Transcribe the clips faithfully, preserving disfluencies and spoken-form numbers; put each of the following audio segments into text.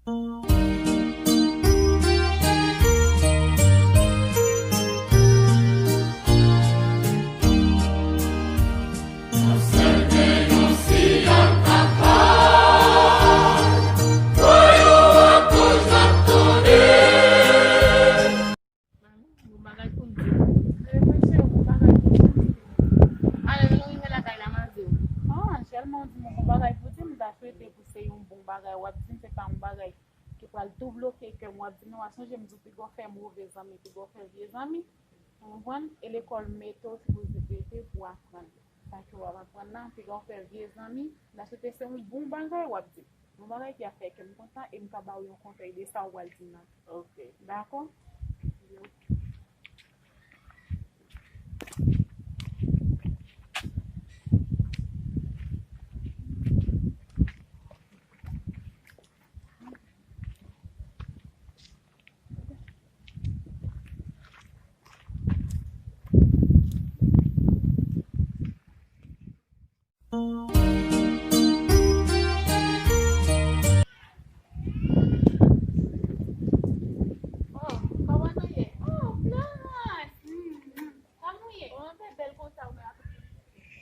Yon sèl deyonsi al kapab, voyou an kouch ap tounen. Bon bagay pou m di w. Mwen cheri, bon bagay pou m di w. Ale, nou rive lakay la, m a di w. Ah, Angel, mwen di m yon bon bagay pou di m, m ta swete pou se yon bon bagay w ap di m, se pa yon bagay ki pral tou bloke kè m. W ap di m, non, a sonje m di w, piga w fè move zanmi, piga w fè vye zanmi. Ou konprann? E lekòl mete w sipoze rete pou aprann. Sa ke w ap aprann nan, piga w fè vye zanmi. M ta swete se yon bon bagay w ap di m. Yon bagay ki ap fè kè m kontan e m ka ba w yon konsèy de sa w pral di m nan. Ok. Dakò? Oh, kòman nou ye? Oh, Florence! Mm, mm. Kòman w ye? Bon, anpil bèl konsa, ou menm ak pitit.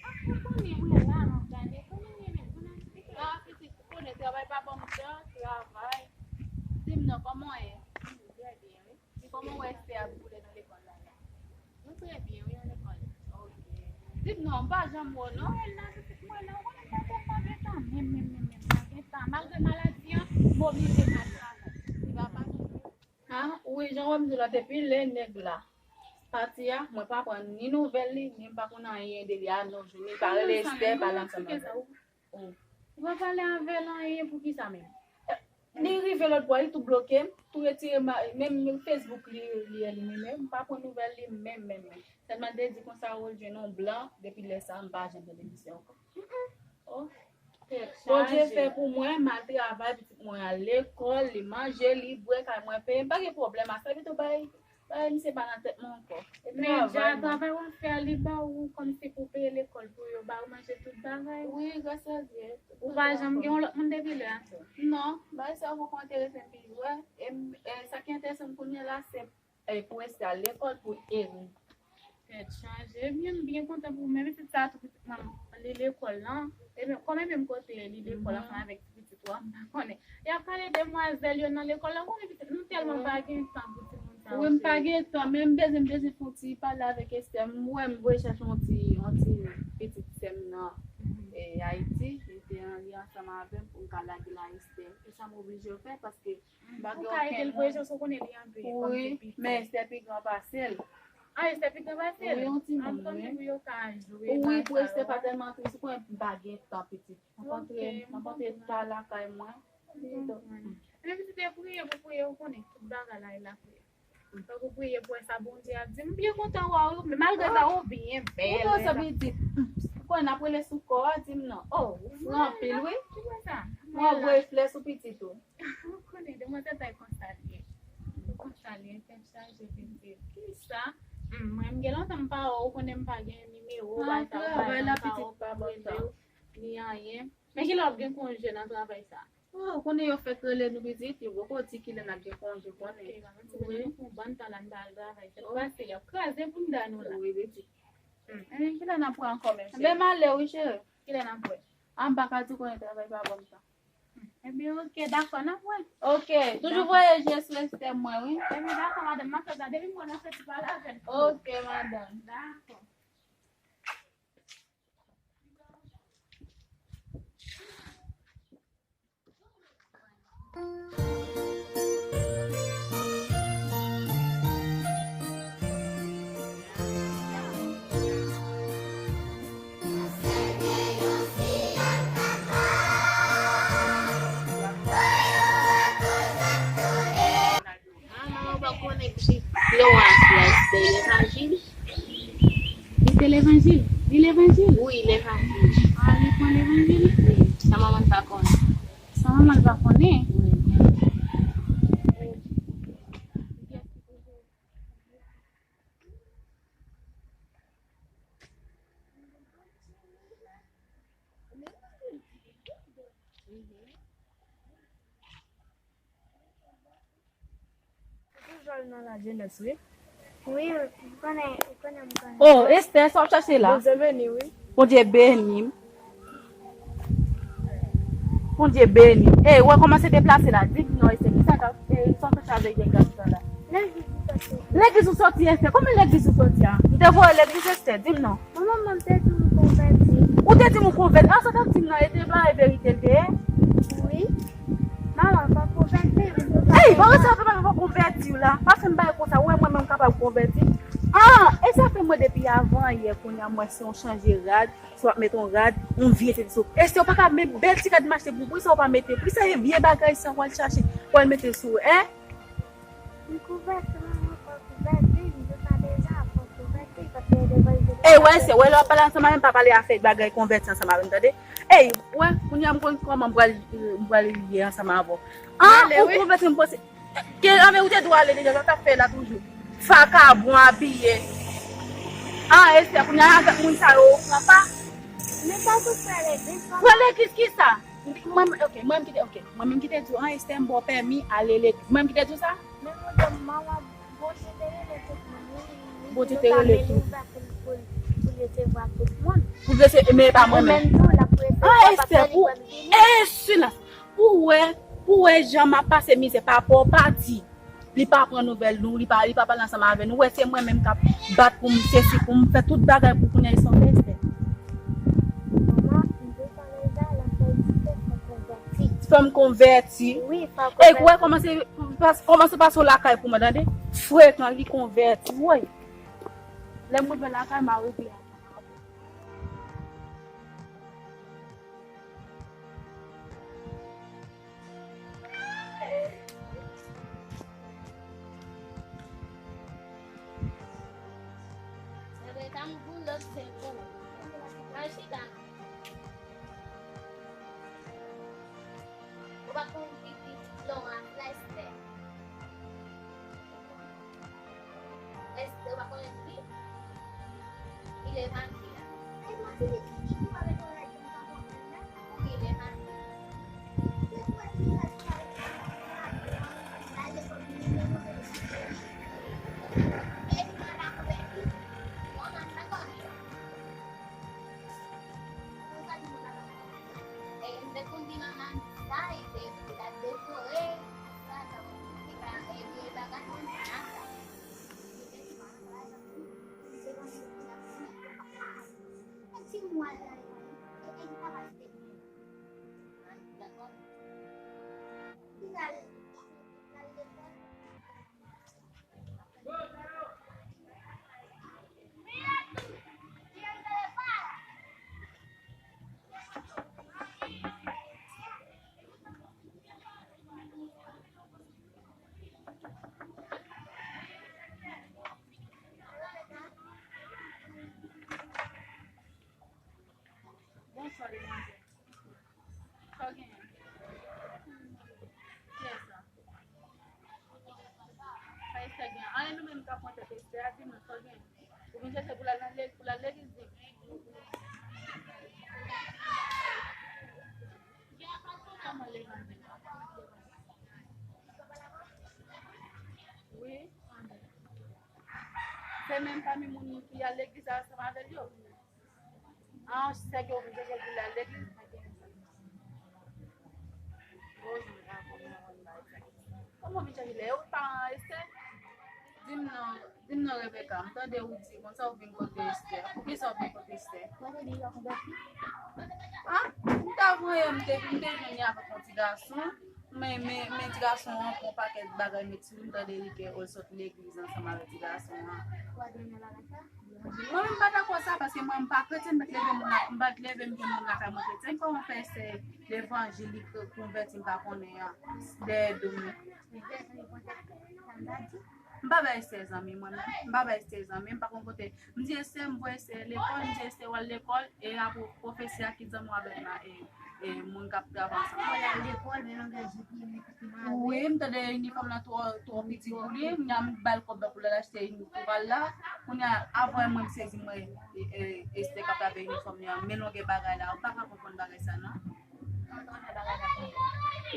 Ah, ou konnen, mwen la, m ap gade. Konnen w ye menm? Konnen pitit? Ah, pitit, ou konnen, travay pa ban m tan, travay. Di m non, kòman w ye? Mm, trè byen, wi. Kòman w wè Esther ap boule nan lekòl la, la? Nou trè byen, wi, nan lekòl. Ok. Di m non, m pa janm wè w non, Elna, pitit mwen, non, ou konnen m pa tèlman gen tan, menm, menm, menm, menm, m pa gen tan. Malgre maladi an, m oblije al travay. Li pa fasil. Ah, wi, jan w wè m di w la, depi lè nèg la pati a, mwen pa pran ni nouvèl li, ni m pa konn anyen de li a nos jours, ni pa rele Esther, pale ansanm avè l. Oh. Ou pa pale avè l anyen, poukisa menm? Li rive lòt bò, li tou bloke m, tou retire ma-, menm Facebook li, li eliminnen, m pa pran nouvèl li menm, menm, menm. Sèlman te di konsa, oh, l jwenn yon blan, depi lè sa, m pa janm tande misye ankò. Oh. Bondye fè pou mwen, m al travay, pitit mwen al lekòl, li manje, li bwè, kay mwen peye, m pa gen pwoblèm ak sa, pito bay Bagay misye pa nan tèt mwen ankò. E men travay, dja mwen. Travay w ap fè a, li ba ou kòmsi pou peye lekòl pou yo ba ou manje tout bagay. Wi, gras a Dye. Ou pa janm gen yon lòt moun depi lè a tou? Non, bagay sa yo poko enterese m pi lwen. E m, e sa ki enterese m kounye a la, se, e, pou Esther al lekòl, pou Eric. Tèt chaje. Ebyen, m byen kontan pou ou. Men pitit sa tou, pitit manman, li lekòl lan. Ebyen, kòman menm kote li lekòl ansanm avèk ti pitit ou a, m pa konnen. Y ap pale demwazèl yo nan lekòl la. Ou konnen pitit, nou tèlman pa gen tan pou timoun sa yo. Wi, m pa gen tan, men m bezwen, m bezwen fè yon ti pale avèk Esther. M wè m voye chèche yon ti, yon ti pitit sè m nan, e, Ayiti. Li te an, li ansanm avè m pou m ka lage l a Esther. E sa m oblije fè paske M pa gen okenn moun. Wi, men Esther pi gran pase l. Ah, Esther pi gran pase l? Wi, yon timoun, wi. Wi, pou Esther pa tèlman tris, ou konnen m pa gen tan, pitit. M ap antre, m ap antre ta lakay mwen. Ebyen, pitit, e priye pou priye, ou konnen, tout bagay la, e lapriyè. Fòk ou priye pou wè sa Bondye ap di. M byen kontan wè w, men malgre sa, ou byen bèl. Ou konn sa pitit. Ou konnen n ap rele sou kò a, di m non. Oh, ou fre anpil, wi. Mwen voye flè sou pitit ou. Ou konnen demwazèl sa e konsa l ye. Konsa l ye, tèt chaje pitit. Kisa? Hmm, mwen m gen lontan m pa wè w, ou konnen m pa gen nimewo w, bay sa w bay nan pa w pou rele w, ni anyen. Men kilè w ap gen konje nan travay sa? Oh, ou konnen yo fèk rele nou pitit, yo poko di kilè n ap gen konje, ou konnen. Ok, manman, ti konnen nou fè yon bann tan la n pa al travay. Sèt pase, y ap kraze bounda nou la. Wi, pitit. Hmm, ebyen, kilè n ap wè ankò menm cheri? Men m ale wi, cheri. Kilè n ap wè? A, m pa ka di w konnen travay pa ban m tan. Ebyen, ok, dakò, n ap wè. Ok, toujou voye je sou Esther mwen, wi. Ebyen, dakò, madanm, m ap fè sa. Depi m wè w, n ap fè ti pale avè l. Ok, madanm. Dakò. Ah, manman pa konnen pitit Florence la, se levanjil. Li se levanjil? Li levanjil? Wi, levanjil. Ah, li pran levanjil? Wi, sa manman pa konnen. Sa manman pa konnen? Wi. Nan la jenès, wi. Wi, ou konnen, ou konnen, m konnen. Oh, Esther, sa w ap chache la? Bondye beni, wi. Bondye beni. Bondye beni. Ey, wè kòman se deplase la. Di m non, Esther, ki sa k ap, eh, sa w chache avèk jèn gason la? Legliz ou soti. Legliz ou soti, Esther? Kòman legliz ou soti a? M te voye legliz, Esther, di m non. Manman, manman te di m konvèti. Ou te di m konvèti? Ah, sa w t ap di m nan, e te ba e verite l te ye? Wi. Manman, pa konvèti, m te... Ey, pa wè sa, papa, pa konvèti w la. Pa fè m bagay konsa, ou wè mwen menm kapab konvèti. Ah, e sa fè mwen depi avan yè, kounye a mwen se yon chanje rad, si w ap met yon rad, yon vye tete sou. Esther, ou pa ka met bèl ti rad m achte pou, poukisa ou pa mete? Poukisa e vye bagay sa w al chache, w al mete sou, en? M konvèti, manman, fò konvèti, m te pale sa, fò konvèti, paske devan... E wè, se wè, lè w ap pale ansanm avè m, pa pale afè bagay konvèti ansanm avè m, tande? Ey, wè, kounye a m konn kòman m pral, m pral ye ansanm avè w. Ah, ou konvèti, m panse ke, anben, ou te dwe ale deja, sa w t ap fè la toujou. Vakabon abiye. Ah, Esther, kounye a avèk moun sa yo, ou pran pa? Men sa tou frè legliz, frè legliz ki sa? Mwen, ok, mwen menm ki te, ok, mwen menm ki te di w, an, Esther, m ba w pèmi ale legliz. Mwen menm ki te di w sa? Men mwen di manman, Bondye te rele tout moun, wi, wi, Bondye te rele tout. Ouvè pou, pou, pou resevwa tout moun. Pou resevwa, men pa mwen menm. Ou menm tou, l ap resevwa, paske li kwè m vini. An, Esther, pou, e, silans. Pou wè, pou wè jan m ap pase mizè, papa w pati. Li pa pran nouvèl nou, li pa, li pa pale ansanm avè nou. Ou wè, se mwen menm k ap bat pou m sesi, pou m fè tout bagay pou kounye a, Esther. Manman, m te pale sa, l ap fè egzite, fò konvèti. Fò m konvèti. Wi, fò konvèti. E, ou wè, kòman se, pas-, kòman se pase w lakay pou mwen, tande? Frekan, li konvèti, woy. Lè m rive lakay, m a regle ansanm avè w. Rebeka, m voulè se pou. Al chita non. Ou pa konn pitit Florence la, Esther? Esther, ou pa konnen li? Il est marié. Il est marié. Bonswa, demwazèl. Sa w genyen? Kiyès sa? Sa Esther genyen? Anyen nou menm k ap pran tèt Esther a, di mwen sa w genyen. Ou vin chèche pou l al nan le-, pou l al legliz, di m. Kòman levanjil? Wi. Se menm pami moun ki al legliz la ansanm avè l yo. An, sè ke w vin chèche pou l al legliz, mwen gen. Kòman w vin chèche lè yo pa an Esther? Di m non, di m non, Rebecca, m tande ou di konsa ou vin kote Esther. Poukisa ou vin kote Esther? Mwen te di yo konvèti. Ah, m ta voye, m te, m te jwenn li avèk yon ti gason. Men, men, men ti gason an pran pakèt bagay met sou li, m tande li ke ou sot legliz ansanm avèk ti gason an. Ou pa te renmen bagay sa? Mwen menm m pa dakò sa, paske mwen m pa kretyen, m pa t leve moun la, m pa t leve m gen moun lakay mwen kretyen. Kòman fè se levanjil li k-, konvèti m pa konnen an, dèyè do m? M pa bay Esther zanmi mwen menm, m pa bay Esther zanmi, m pa konn kote. M di Esther, m voye Esther lekòl, m di Esther w al lekòl, e apre pwofesè a ki zanmi w avèk ma-, e, e moun k ap travay ansanm avè l. Wi, m tande inifòm nan twò, twò piti pou li. Kounye a m ba l kòb la pou l al achte inifòm la. Kounye a, avan mwen m sezi mwen, e, e, Esther k ap lave inifòm li an, men longè bagay la, ou pa ka konprann bagay sa non. Non,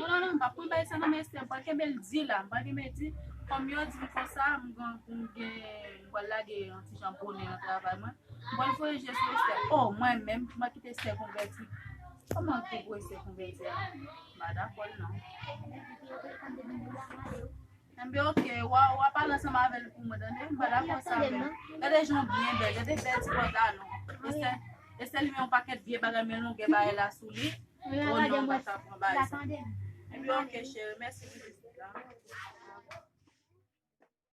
non, non, m p ap pran bagay sa nan men Esther, m pral kenbe l di la, m pral kenbe l di. Kòm yo di m konsa, m gen pou m gen, m pral lage yon ti jan bonè nan travay mwen. M pral voye je sou Esther. Oh, mwen menm, m a kite Esther konvèti. Kòman pou voye Esther konvèti a? M pa dakò l non. Enben, ok, w a, w a pale ansanm avè l pou mwen, tande? M pa dakò sa menm. Gade jan w byen bèl, gade bèl ti pantalon. Esther, Esther li menm yon pakèt vye bagay, men longè bagay la sou li. Oh non, m pa ka pran bagay sa. Enben, ok, cheri, mèsi pou vizit la.